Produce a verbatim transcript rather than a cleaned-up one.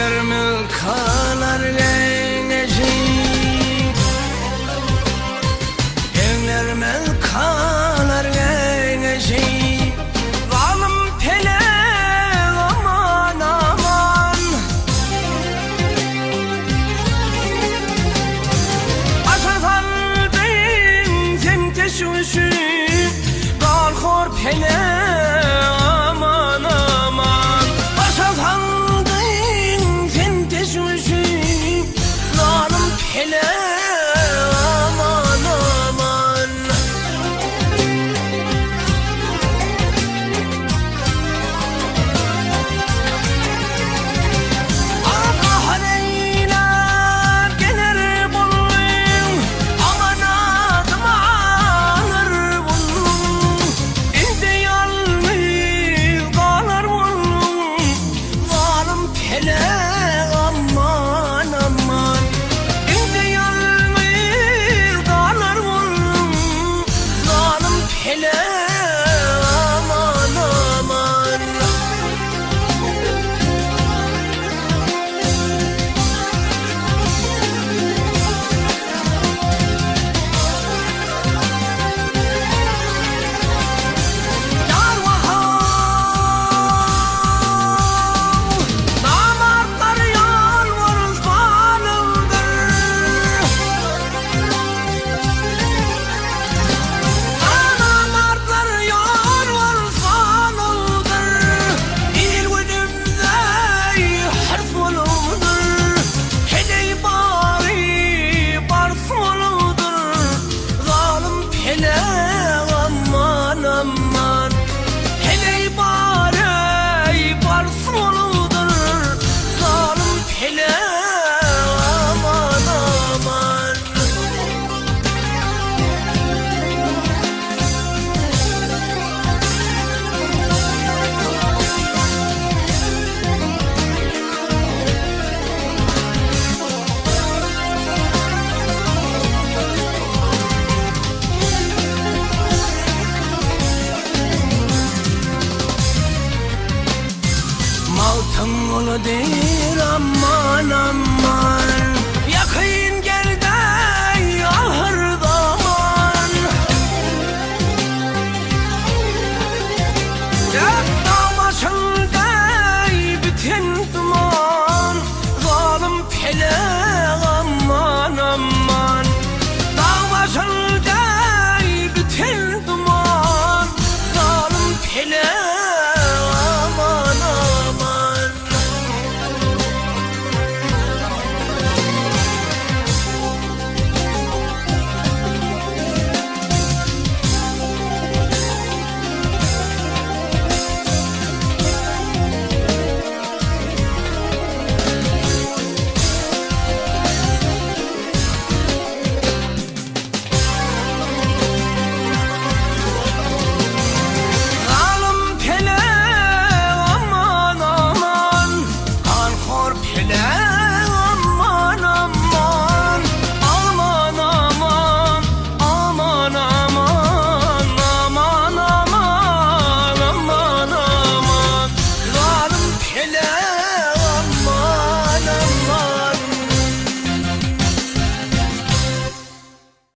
ملکالار گئنجی، گئنلر ملکالار گئنجی، ظالیم پئله، آمان، آمان. باشا سالدین سن تشویشی، قالخور پئله، آمان، آمان. باشا سالدین سن تشویشی، ظالیم پئله، آمان، آمان. آقا هر ائیله گلر بولون، آمان آدیمی آلیر بولون. ایندی یالنیز قالار بولون، ظالیم پئله، آمان، آمان. ایندی یالنیز قالار بولون، ظالیم پئله، آمان، آمان. یار واخ، نامردلر یالوار ظالمدیر. نامردلر یالوار ظالمدیر. ایل گونومده حرص اولوبدور. هئله باری بارس اولوبدور. ظالیم پئله، آمان، آمان. هئله باری بارس اولوبدور. ظالیم پئله، آمان، آمان. ماتم اولدور، آمان، آمان.